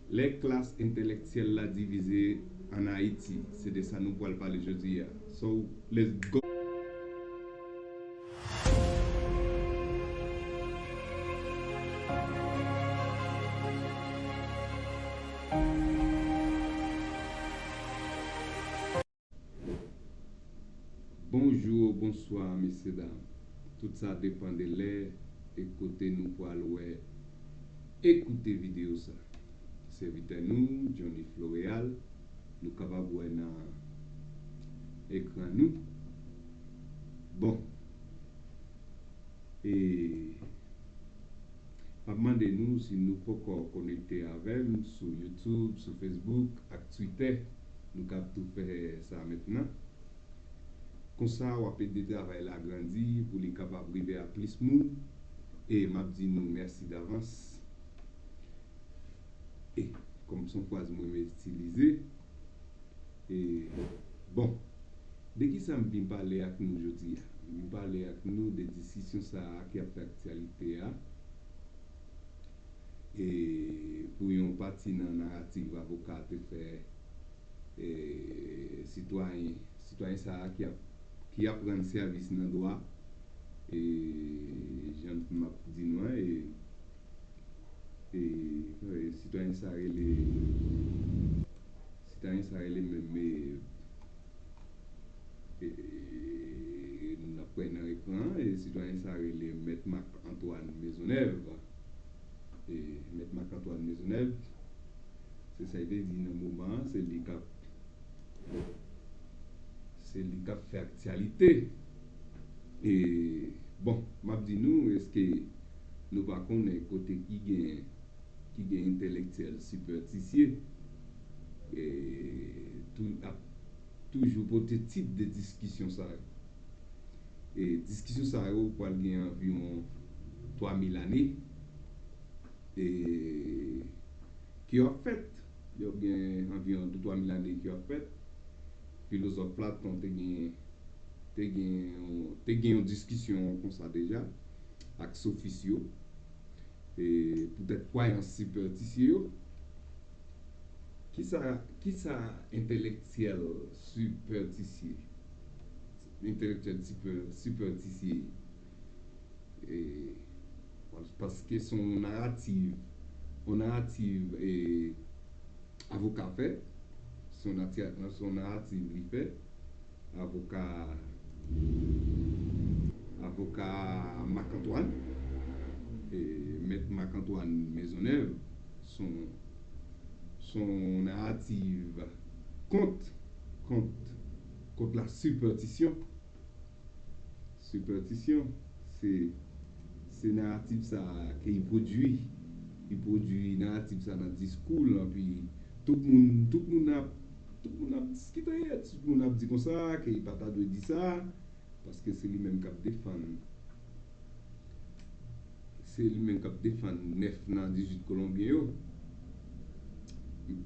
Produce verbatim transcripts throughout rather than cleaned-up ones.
Lè klas entèlektyèl la divize ann Ayiti, se de sa nou pral pale jodi a. So, let's go! Bonjou, bonswa, mesye dam. Tout sa depann de lè e kote nou pral wè e koute videyo sa. Sèvitè nou, Johnny Floreal, nou kapab wè nan ekran nou. Bon, e m ap mande nou, si nou poko konekte avè m sou YouTube, sou Facebook ak Twitter, nou kab tou fè sa mentnan. Konsa, w ap ede travay la grandi pou li kapab rive a plis moun. E m ap di nou mèsi davans. E, kòm se yon fraz mwen itilize, e, bon, de ki sa m vin pale ak nou jodi a? M vin pale ak nou de diskisyon sa a ki ap fè aktyalite a. E, pou yon pati nan narativ avoka te fè, e, sitwayen, sitwayen sa a ki ap, ki ap rann sèvis nan dwa, e, jan m ap di nou an, e, e, e, sitwayen sa rele, sitwayen sa rele menm, e, e, e, n ap wè nan ekran an, e, sitwayen sa rele Mèt Marc Antoine Maisonneuve. E, Mèt Marc Antoine Maisonneuve, se sa l te di nan moman an, se li k ap, se li k ap fè aktyalite. E, bon, m ap di nou, èske nou pa konnen kote ki gen, ki gen entèlektyèl sipètisye, e, tou, ap toujou pote tit de diskisyon sa yo? E diskisyon sa yo pral gen anviwon twa mil ane, e, ki ap fèt. Yo gen anviwon de twa mil ane ki ap fèt. Filozòf Platon te gen, te gen, te gen yon diskisyon konsa deja ak sofis yo, e, poutèt kwayans sipètisye yo. Kisa, kisa entèlektyèl sipètisye? Entèlektyèl sipè-, sipètisye. E, pas-, paske se yon narativ, yon narativ, e, avoka fè, se yon nati-, se yon narativ li fè, avoka, avoka Marc Antoine, e, Mèt Marc Antoine Maisonneuve, se yon, se yon narativ kont, kont, kont la sipètisyon. Sipètisyon, se, se naratif sa a ke li pwodui. Li pwodui naratif sa nan diskou l, anpi tout moun, tout moun ap, tout moun ap diskite, tout moun ap di konsa, ke li pa ta dwe di sa, paske se li menm k ap defann, se li menm k ap defann nèf nan dizuit Kolonbyen yo.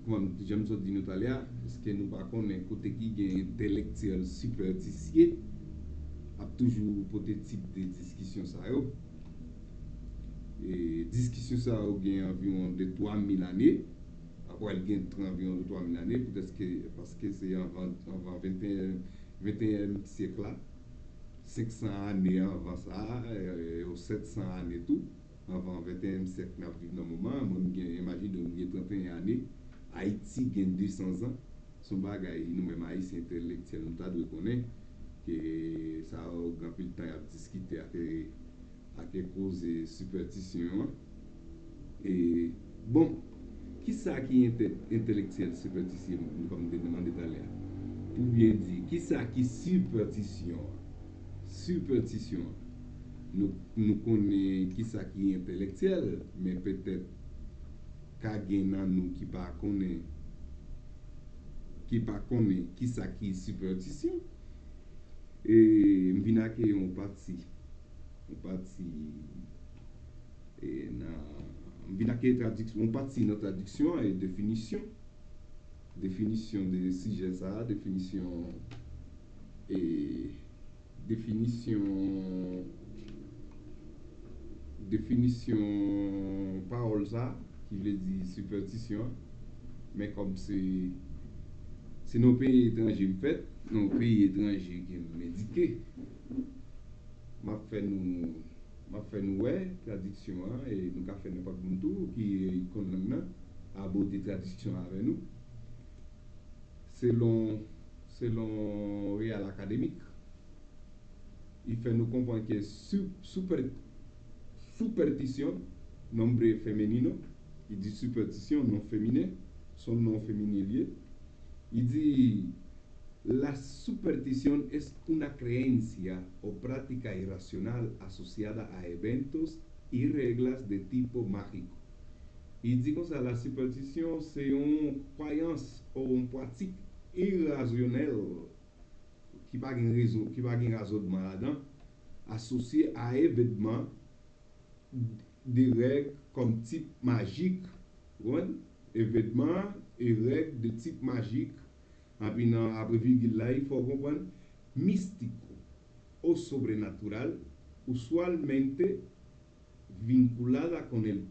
Kòm jan m sot di nou talè a, èske nou pa konnen kote ki gen entèlektyèl sipètisye ap toujou pote tit de diskisyon sa yo? E diskisyon sa yo gen anviwon de twa mil ane, apre l gen anviwon de twa mil ane, poutèske, paske se anvan, anvan venteyen, venteyen syèk la, senk san ane anvan sa, e, sèt san ane tou, anvan venteyen syèk n ap viv nan moman an. Mwen, m gen, imajine w, m gen tranteyen ane, Ayiti gen de san zan. Se yon bagay nou menm Ayisyen entèlektyèl nou ta dwe konnen, ke sa yo gen anpil tan y ap diskite ak, ak koze sipètisyon an. E, bon, kisa ki entè-, entèlektyèl sipètisye, kòm m te mande talè a? Pou byen di, kisa ki sipètisyon an? Sipètisyon an. Nou, nou konnen kisa ki entèlektyèl, men petèt ka gen nan nou ki pa konnen, ki pa konnen kisa ki sipètisyon. E m vin ak yon pati, yon pati, e nan, m vin ak tradiks-, yon pati nan tradiksyon an e definisyon. Definisyon de sijè sa a, definisyon, e, definisyon, definisyon pawòl sa a, ki vle di sipètisyon an. Men kòm se, se nan yon peyi etranje m fèt, nan yon peyi etranje ke m edike, m ap fè nou, m ap fè nou wè tradiksyon an, e nou ka fè nenpòt moun tou ki konn lang nan abòde tradiksyon an avè nou. Selon, selon Real Académique, li fè nou konprann ke su, super, superstición, nombre femenino, li di superstición, non feminen, se yon non feminen li ye. Li di, la superstición es una creencia o práctica irracional asociada a eventos y reglas de tipo mágico. Li di konsa, la superstición se yon kwayans o yon pratik irasyonèl ki pa gen rezon, ki pa gen razònman ladan, asosye a evènman de règ kòm tip majik, ou konprann? Evènman e règ de tip majik, epi nan apre vigil la, il faut konprann, místico o sobrenatural, usualmente vinculada con el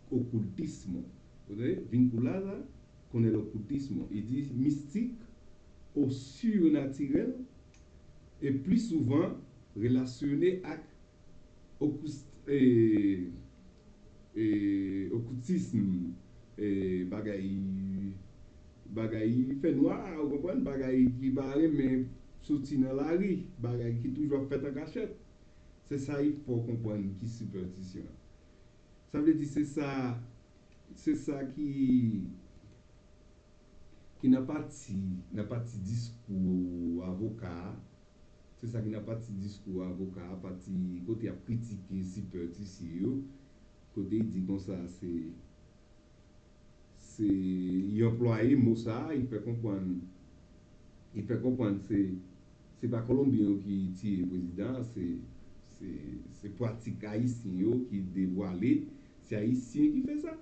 ocultismo. Ou tande? Vinculada con el ocultismo. Li di mistik o surnatirèl e pli souvan relasyone ak okus, e, e, okultism, e, bagay, bagay fènwa, ou konprann? Bagay ki pa renmen soti nan lari, bagay ki toujou ap fèt an kachèt. Se sa, il faut konprann ki sipèstisyon an. Sa vle di se sa, se sa ki, ki nan pati, nan pati diskou avoka a, se sa ki nan pati diskou avoka a, pati kote y ap kritike sipèstisye yo, kote y di konsa se, se, y anplwaye mo sa a, y fè konprann, y fè konprann se, se pa Kolonbyen yo ki tiye prezidan an, se, se, se pratik ayisyen yo ki devwale, se ayisyen ki fè sa.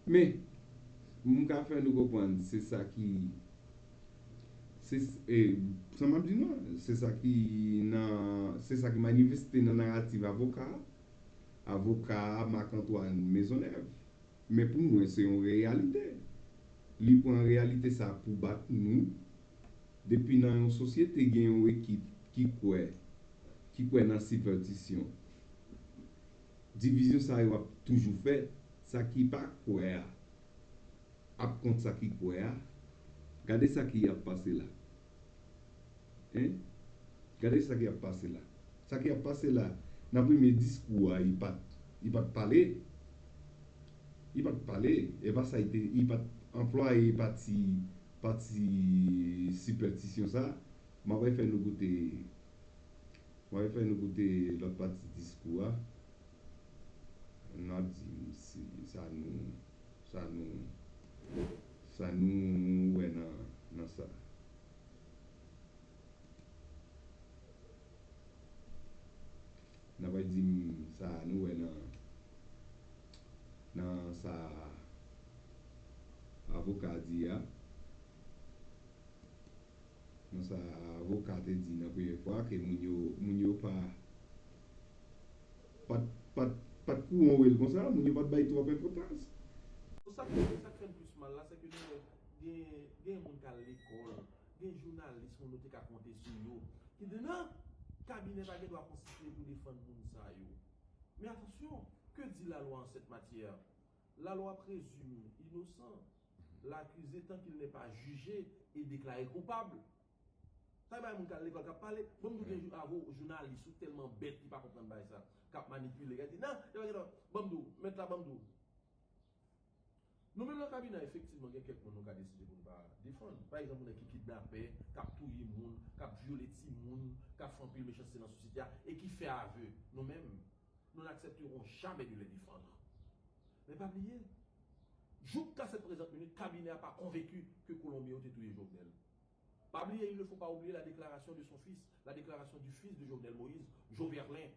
Men, m ka fè nou konprann, se sa ki, se, e, sa m ap di nou an, se sa ki nan, se sa ki manifeste nan narativ avoka a, avoka a Marc Antoine Maisonneuve. Men pou mwen, se yon reyalite. Li pran reyalite sa pou bat nou. Depi nan yon sosyete, gen yon ekip ki kwè, ki kwè nan sipèstisyon. Divizyon sa yo ap toujou fèt. Sa ki pa kwè a ap kont sa ki kwè a. Gade sa ki ap pase la. Hein? Gade sa ki ap pase la. Sa ki ap pase la, nan premye diskou a, li pa t, li pa t pale. Li pa t pale. E pa sa, li te, li pa t anplwaye pati, pati sipèstisyon sa. M ap fè nou koute, m ap fè nou koute lòt pati diskou a. N a di m si sa nou, sa nou, sa nou wè nan, nan sa. N a pral di m sa nou wè nan, nan sa avoka di a. Nan sa avoka te di nan premye fwa ke moun yo, moun yo pa, pa t, pa t, pa t kouran wè l konsa, moun yo pa t bay twòp enpòtans. Sa k, sa k fè m plis mal la, se ke nou wè gen, gen moun k al lekòl, gen jounalis, moun nou te ka konte sou yo, ki di nan, kabinè pa gen dwa konstitiye pou defann moun sa yo. Men atansyon, que dit la loi en cette matière? La loi présume innocent l'accusé tant qu'il n'est pas jugé et déclaré coupable. Sa bay moun k al lekòl k ap pale. Bon, m tou gen jou, avo, jounalis ou tèlman bèt ki pa konprann bagay sa, k ap manipile, k ap di nan, yo pa gen dwa. Ban m di w, mèt la, ban m di w. Nou menm nan kabinè, efektivman, gen kèk moun nou ka deside pou nou pa defann. Pa egzanp, ou nèg ki kidnapè, k ap touye moun, k ap vyole timoun, k ap fè anpil mechanste nan sosyete a, e ki fè avè. Nou menm, nous n'accepterons jamais de les défendre. Men pa bliye, jusqu'à cette présente minute, kabinè a pa konvenki ke Kolonbyen yo te touye Jovenel. Pa bliye, il ne faut pas oublier la déclaration de son fils, la déclaration du fils de Jovenel Moïse, Joverlin.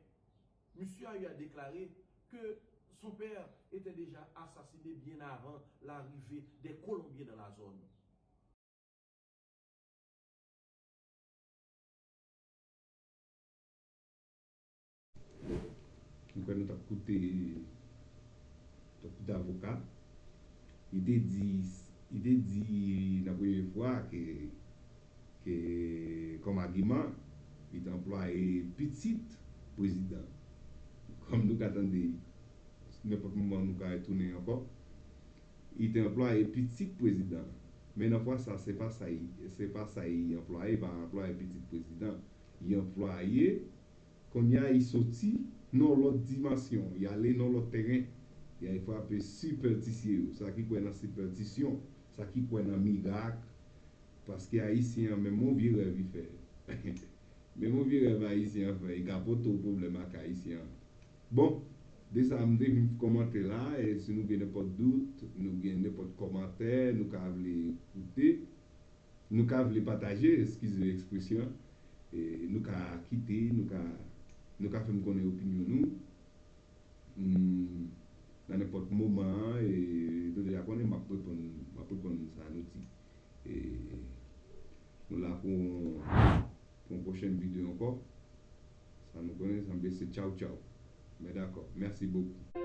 Monsieur a eu à déclarer que son père était déjà assassiné bien avant l'arrivée des Colombiens dans la zone. M kwè nou t ap koute, t ap koute avoka. Li te di, Li te di nan premye fwa ke, ke kòm agiman, li te anplwaye pitit prezidan. Kòm nou ka tande, nenpòt moman nou ka retounen ankò. Li te anplwaye pitit prezidan. Men nan fwa sa, se pa sa li, se pa sa li anplwaye, li pa anplwaye pitit prezidan. Li anplwaye Kounye a, li soti nan yon lòt dimansyon, li ale nan yon lòt teren, li al frape sipètisye yo, sa ki kwè nan sipètisyon, sa ki kwè nan mirak, paske Ayisyen an, menm yon vye rèv li fè, menm yon vye rèv Ayisyen an fè, li ka pote w pwoblèm ak Ayisyen an. Bon, de sa m te vin kòmante la, e si nou gen nenpòt dout, nou gen nenpòt kòmantè, nou ka vle koute, nou ka vle pataje, eskize ekspresyon, e nou ka kite, nou ka, nou ka fè m konnen opinyon nou. Hmm, nan nenpòt moman, e nou deja konnen m ap reponn, m ap reponn sa nou di. E nou la pou, pou yon pwochèn videyo ankò. Sa nou konnen, sanble se tchaw tchaw. Men dakò. Mèsi bokou.